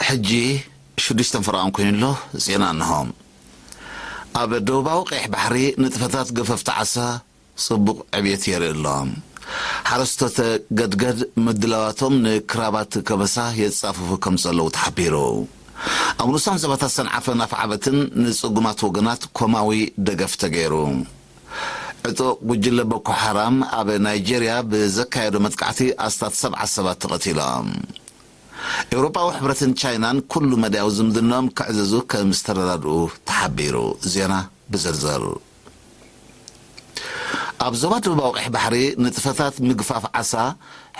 ሕጂ ሽዱሽተን ፈረቓን ኮይኑ ኣሎ። ዜና እንሆ። ኣብ ደቡባዊ ቀይሕ ባሕሪ ንጥፈታት ገፈፍቲ ዓሳ ጽቡቕ ዕብየት የርኢ ኣሎ። ሓረስቶት ገድገድ ምድላዋቶም ንክራባት ከበሳ የጻፍፉ ከም ዘለዉ ተሓቢሩ። ኣብ ንኡሳን ዞባታት ሰንዓፈን ኣፍዓበትን ንጽጉማት ወገናት ኮማዊ ደገፍ ተገይሩ። ዕጡቕ ጉጅለ ቦኮ ሓራም ኣብ ናይጄርያ ብዘካየዶ መጥቃዕቲ ኣስታት ሰብዓ ሰባት ተቐቲሎም። ኤውሮጳዊ ሕብረትን ቻይናን ኩሉ መዳያዊ ዝምድናኦም ከዕዘዙ ከም ዝተረዳድኡ ተሓቢሩ። ዜና ብዝርዝር። ኣብ ዞባ ደቡባዊ ቀይሕ ባሕሪ ንጥፈታት ምግፋፍ ዓሳ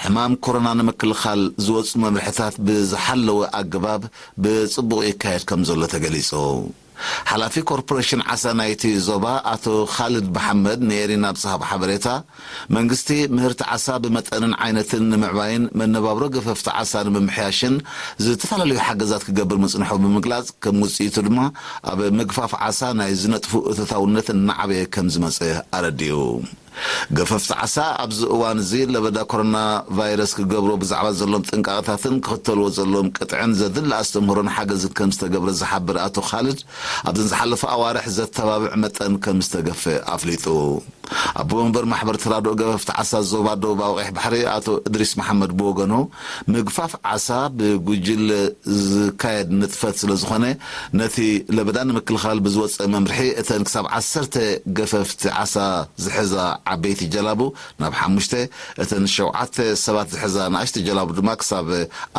ሕማም ኮሮና ንምክልኻል ዝወጹ መምርሕታት ብዝሓለወ ኣገባብ ብጽቡቕ ይካየድ ከም ዘሎ ተገሊጹ። ሓላፊ ኮርፖሬሽን ዓሳ ናይቲ ዞባ ኣቶ ኻልድ መሓመድ ንኤሪና ኣብ ዝሃቦ ሓበሬታ፣ መንግስቲ ምህርቲ ዓሳ ብመጠንን ዓይነትን ንምዕባይን መነባብሮ ገፈፍቲ ዓሳ ንምምሕያሽን ዝተፈላለዩ ሓገዛት ክገብር ምጽንሑ ብምግላጽ፣ ከም ውጽኢቱ ድማ ኣብ ምግፋፍ ዓሳ ናይ ዝነጥፉ እቶታውነት እናዓበየ ከም ዝመጸ ኣረዲኡ። ገፈፍቲ ዓሳ ኣብዚ እዋን እዚ ለበዳ ኮሮና ቫይረስ ክገብሮ ብዛዕባ ዘሎም ጥንቃቐታትን ክኽተልዎ ዘለዎም ቅጥዕን ዘድሊ ኣስተምህሮን ሓገዝን ከም ዝተገብረ ዝሓብር ኣቶ ኻልድ፣ ኣብዘን ዝሓለፈ ኣዋርሕ ዘተባብዕ መጠን ከም ዝተገፈ ኣፍሊጡ። ኣቦ መንበር ማሕበር ተራድኦ ገፈፍቲ ዓሳ ዞባ ደቡባዊ ቀይሕ ባሕሪ ኣቶ እድሪስ መሓመድ ብወገኑ፣ ምግፋፍ ዓሳ ብጉጅለ ዝካየድ ንጥፈት ስለ ዝኾነ፣ ነቲ ለበዳ ንምክልኻል ብዝወፀ መምርሒ፣ እተን ክሳብ ዓሰርተ ገፈፍቲ ዓሳ ዝሕዛ ዓበይቲ ጀላቡ ናብ ሓሙሽተ፣ እተን ሸውዓተ ሰባት ዝሕዛ ንኣሽቱ ጀላቡ ድማ ክሳብ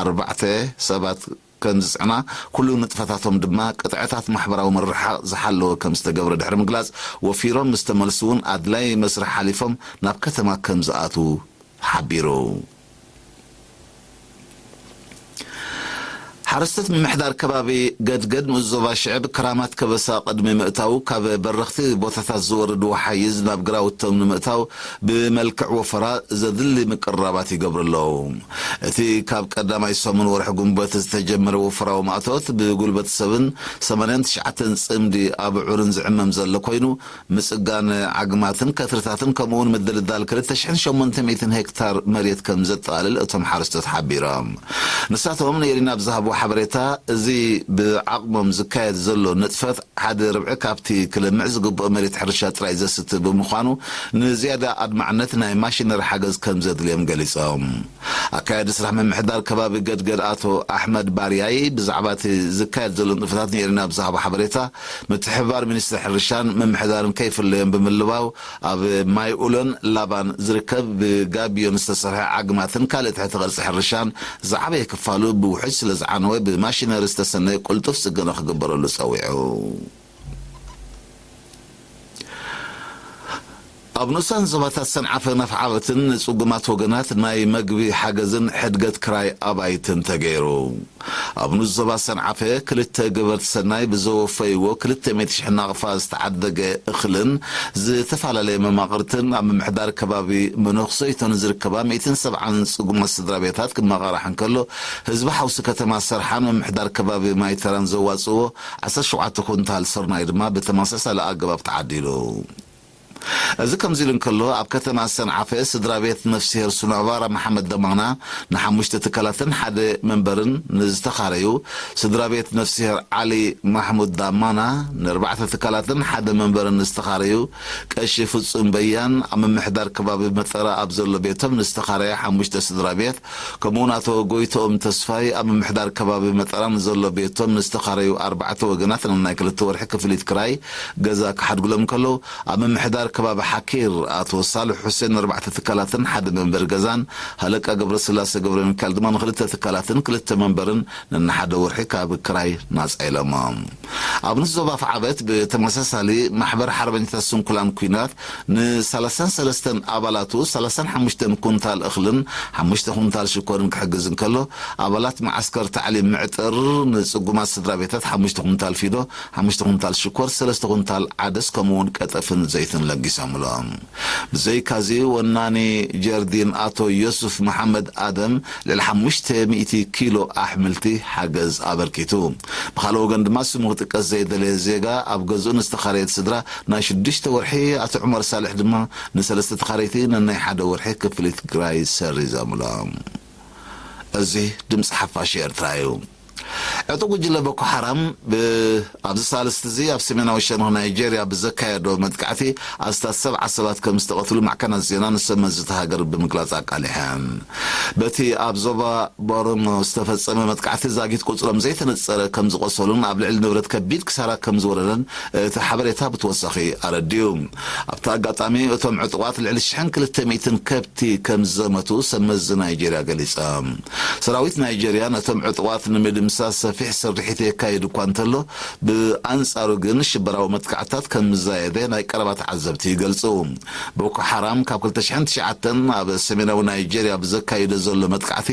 ኣርባዕተ ሰባት ከም ዝጽዕና፣ ኩሉ ንጥፈታቶም ድማ ቅጥዕታት ማሕበራዊ ምርርሓቕ ዝሓለወ ከም ዝተገብረ ድሕሪ ምግላጽ፣ ወፊሮም ምስ ተመልሱ እውን ኣድላይ መስርሕ ሓሊፎም ናብ ከተማ ከም ዝኣትዉ ሓቢሩ። ሓረስቶት ምምሕዳር ከባቢ ገድገድ ንኡስ ዞባ ሽዕብ ክራማት ከበሳ ቅድሚ ምእታዉ ካብ በረኽቲ ቦታታት ዝወርድ ወሓይዝ ናብ ግራውቶም ንምእታው ብመልክዕ ወፈራ ዘድሊ ምቅርራባት ይገብሩ ኣለዉ። እቲ ካብ ቀዳማይ ሰሙን ወርሒ ጉንበት ዝተጀመረ ወፈራዊ ማእቶት ብጉልበት ሰብን ሰማንያን ትሽዓተን ጽምዲ ኣብዑርን ዝዕመም ዘሎ ኮይኑ፣ ምጽጋን ዓግማትን ከትርታትን ከምኡውን ምድልዳል ክልተ ሽሕን ሸሞንተ ሚእትን ሄክታር መሬት ከም ዘጠቓልል እቶም ሓረስቶት ሓቢሮም። ንሳቶም ንኤሪና ኣብ ዝሃብዎ ሓበሬታ፣ እዚ ብዓቕሞም ዝካየድ ዘሎ ንጥፈት ሓደ ርብዒ ካብቲ ክለምዕ ዝግብኦ መሬት ሕርሻ ጥራይ ዘስቲ ብምዃኑ፣ ንዝያዳ ኣድማዕነት ናይ ማሽነሪ ሓገዝ ከም ዘድልዮም ገሊጾም። ኣካያዲ ስራሕ ምምሕዳር ከባቢ ገድገድ ኣቶ ኣሕመድ ባርያይ ብዛዕባ እቲ ዝካየድ ዘሎ ንጥፈታት ንኤሪና ኣብ ዝሃቦ ሓበሬታ፣ ምትሕብባር ሚኒስትሪ ሕርሻን ምምሕዳርን ከይፍለዮም ብምልባው፣ ኣብ ማይ ኡሎን ላባን ዝርከብ ብጋቢዮን ዝተሰርሐ ዓግማትን ካልእ ትሕቲ ቅርጺ ሕርሻን ዝዓበየ ክፋሉ ብውሕጅ ስለ ዝዓነወ ብማሽነሪ ዝተሰነየ ቅልጡፍ ጽገና ክግበረሉ ጸዊዑ። ኣብ ንኡሳን ዞባታት ሰንዓፈን ኣፍዓበትን ንጽጉማት ወገናት ናይ መግቢ ሓገዝን ሕድገት ክራይ ኣባይትን ተገይሩ። ኣብ ንኡስ ዞባ ሰንዓፈ ክልተ ገበርቲ ሰናይ ብዘወፈይዎ ክልተ ሚእቲ ሽሕ ናቕፋ ዝተዓደገ እኽልን ዝተፈላለየ መማቕርትን ኣብ ምምሕዳር ከባቢ መነኩሰይቶን ዝርከባ ሚእትን ሰብዓን ጽጉማት ስድራ ቤታት ክመቓራሕ እንከሎ፣ ህዝቢ ሓውሲ ከተማ ሰርሓን ምምሕዳር ከባቢ ማይተራን ዘዋጽእዎ ዓሰርተ ሸውዓተ ኩንታል ስርናይ ድማ ብተመሳሳሊ ኣገባብ ተዓዲሉ። እዚ ከምዚ ኢሉ እንከሎ፣ ኣብ ከተማ ሰንዓፈ ስድራ ቤት ነፍስሄር ሱኖዕባራ መሓመድ ደማና ንሓሙሽተ ትካላትን ሓደ መንበርን ንዝተኻረዩ፣ ስድራ ቤት ነፍስሄር ዓሊ ማሕሙድ ዳማና ንኣርባዕተ ትካላትን ሓደ መንበርን ንዝተኻረዩ፣ ቀሺ ፍጹም በያን ኣብ ምምሕዳር ከባቢ መጠራ ኣብ ዘሎ ቤቶም ንዝተኻረየ ሓሙሽተ ስድራ ቤት፣ ከምኡውን ኣቶ ጎይቶኦም ተስፋይ ኣብ ምምሕዳር ከባቢ መጠራ ንዘሎ ቤቶም ንዝተኻረዩ ኣርባዕተ ወገናት ነናይ ክልተ ወርሒ ክፍሊት ክራይ ገዛ ክሓድጉሎም እንከለዉ፣ ኣብ ምምሕዳር ከባቢ ሓኪር ኣቶ ሳልሕ ሑሴን ንኣርባዕተ ትካላትን ሓደ መንበሪ ገዛን፣ ሃለቃ ገብረስላሴ ገብረሚካኤል ድማ ንክልተ ትካላትን ክልተ መንበርን ነንሓደ ወርሒ ካብ ክራይ ናጻ ኢሎሞም። ኣብ ንኡስ ዞባ ኣፍዓበት ብተመሳሳሊ ማሕበር ሓርበኛታት ስንኩላን ኲናት ንሰላሳን ሰለስተን ኣባላቱ ሰላሳን ሓሙሽተን ኩንታል እኽልን ሓሙሽተ ኩንታል ሽኮርን ክሕግዝ እንከሎ፣ ኣባላት መዓስከር ታዕሊም ምዕጥር ንጽጉማት ስድራ ቤታት ሓሙሽተ ኩንታል ፊኖ፣ ሓሙሽተ ኩንታል ሽኮር፣ ሰለስተ ኩንታል ዓደስ ከምኡውን ቀጠፍን ዘይትን ለጊሶምሎም። ብዘይካዚ ወናኒ ጀርዲን ኣቶ ዮሱፍ መሓመድ ኣደም ልዕሊ ሓሙሽተ ሚእቲ ኪሎ ኣሕምልቲ ሓገዝ ኣበርኪቱ። ብኻልእ ወገን ድማ ስሙ ክጥቀስ ዘይደለየ ዜጋ ኣብ ገዝኡ ንዝተኻረየት ስድራ ናይ ሽዱሽተ ወርሒ፣ ኣቶ ዑመር ሳልሕ ድማ ንሰለስተ ተኻረይቲ ነናይ ሓደ ወርሒ ክፍሊት ክራይ ሰሪዞምሎም። እዚ ድምፂ ሓፋሽ ኤርትራ እዩ። ዕጡቕ ጉጅለ ቦኮ ሓራም ብ-፣ ኣብዚ ሳልስቲ እዚ ኣብ ሰሜናዊ ሸነኽ ናይጄርያ ብዘካየዶ መጥቃዕቲ ኣስታት ሰብዓ ሰባት ከም ዝተቐትሉ ማዕከናት ዜና ንሰብ መዚ እታ ሃገር ብምግላጽ ኣቃሊሐን። በቲ ኣብ ዞባ ቦረኖ ዝተፈጸመ መጥቃዕቲ ዛጊት ቁጽሮም ዘይተነጸረ ከም ዝቖሰሉን ኣብ ልዕሊ ንብረት ከቢድ ክሳራ ከም ዝወረደን እቲ ሓበሬታ ብተወሳኺ ኣረዲኡ። ኣብቲ ኣጋጣሚ እቶም ዕጡቓት ልዕሊ ሽሕን ክልተ ሚእትን ከብቲ ከም ዝዘመቱ ሰብ መዚ ናይጄርያ ገሊጸ። ሰራዊት ናይጄርያ ነቶም ዕጡቓት ንምድምሳስ ሰፊሕ ስርሒት የካይድ እኳ እንተሎ፣ ብኣንጻሩ ግን ሽበራዊ መጥቃዕታት ከም ዝዛየደ ናይ ቀረባ ተዓዘብቲ ይገልጹ። ቦኮ ሓራም ካብ ክልተ ሽሕን ትሽዓተን ኣብ ሰሜናዊ ናይጄርያ ብዘካይዶ ዘሎ መጥቃዕቲ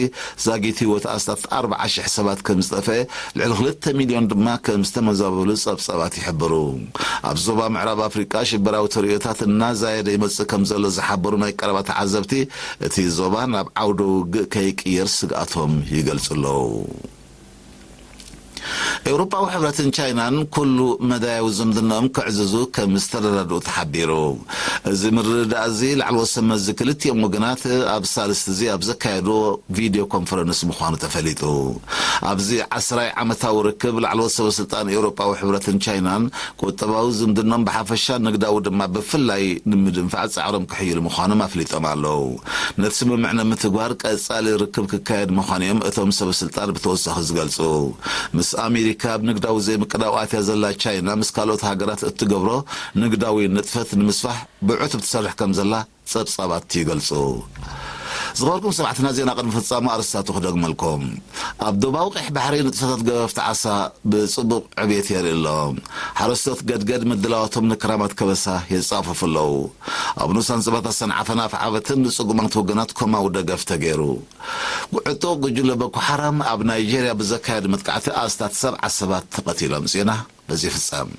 ዛጊት ህይወት ኣስታት ኣርብዓ ሽሕ ሰባት ከም ዝጠፍአ፣ ልዕሊ ክልተ ሚልዮን ድማ ከም ዝተመዛበሉ ጸብጻባት ይሕብሩ። ኣብ ዞባ ምዕራብ ኣፍሪቃ ሽበራዊ ተርእዮታት እናዛየደ ይመጽእ ከም ዘሎ ዝሓበሩ ናይ ቀረባ ተዓዘብቲ፣ እቲ ዞባ ናብ ዓውደ ውግእ ከይቅየር ስግኣቶም ይገልጹ ኣለዉ። ኤውሮጳዊ ሕብረትን ቻይናን ኩሉ መዳያዊ ዝምድናኦም ክዕዝዙ ከም ዝተረዳድኡ ተሓቢሩ። እዚ ምርድዳእ እዚ ላዕለዎት ሰብ መዚ ክልቲኦም ወገናት ኣብ ሳልስቲ እዚ ኣብ ዘካየድዎ ቪድዮ ኮንፈረንስ ምዃኑ ተፈሊጡ። ኣብዚ ዓስራይ ዓመታዊ ርክብ ላዕለዎት ሰበ ስልጣን ኤውሮጳዊ ሕብረትን ቻይናን ቁጠባዊ ዝምድናኦም ብሓፈሻ ንግዳዊ ድማ ብፍላይ ንምድንፋዕ ጻዕሮም ክሕይሉ ምዃኖም ኣፍሊጦም ኣለዉ። ነቲ ስምምዕ ንምትግባር ቀጻሊ ርክብ ክካየድ ምዃኑ እዮም እቶም ሰበ ስልጣን ብተወሳኺ ዝገልጹ። ምስ ኣሜሪካ ኣብ ንግዳዊ ዘይምቅዳው ኣትያ ዘላ ቻይና ምስ ካልኦት ሃገራት እትገብሮ ንግዳዊ ንጥፈት ንምስፋሕ ብዕቱብ ትሰርሕ ከም ዘላ ጸብጻባት ይገልጹ። ዝኸበርኩም ሰማዕትና፣ ዜና ቅድሚ ፍጻሙ ኣርእስታቱ ክደግመልኩም። ኣብ ዶባዊ ቀይሕ ባሕሪ ንጥፈታት ገፈፍቲ ዓሳ ብጽቡቕ ዕብየት የርኢ ኣሎ። ሓረስቶት ገድገድ ምድላዋቶም ንክራማት ከበሳ የጻፈፉ ኣለዉ። ኣብ ንኡስ ኣንጽባታ ሰንዓፈን ኣፍዓበትን ንጽጉማት ወገናት ኮማዊ ደገፍ ተገይሩ። ዕጡቕ ጉጅለ ቦኮ ሓራም ኣብ ናይጄርያ ብዘካየድ መጥቃዕቲ ኣስታት ሰብዓ ሰባት ተቐቲሎም። ዜና በዚ ይፍጸም።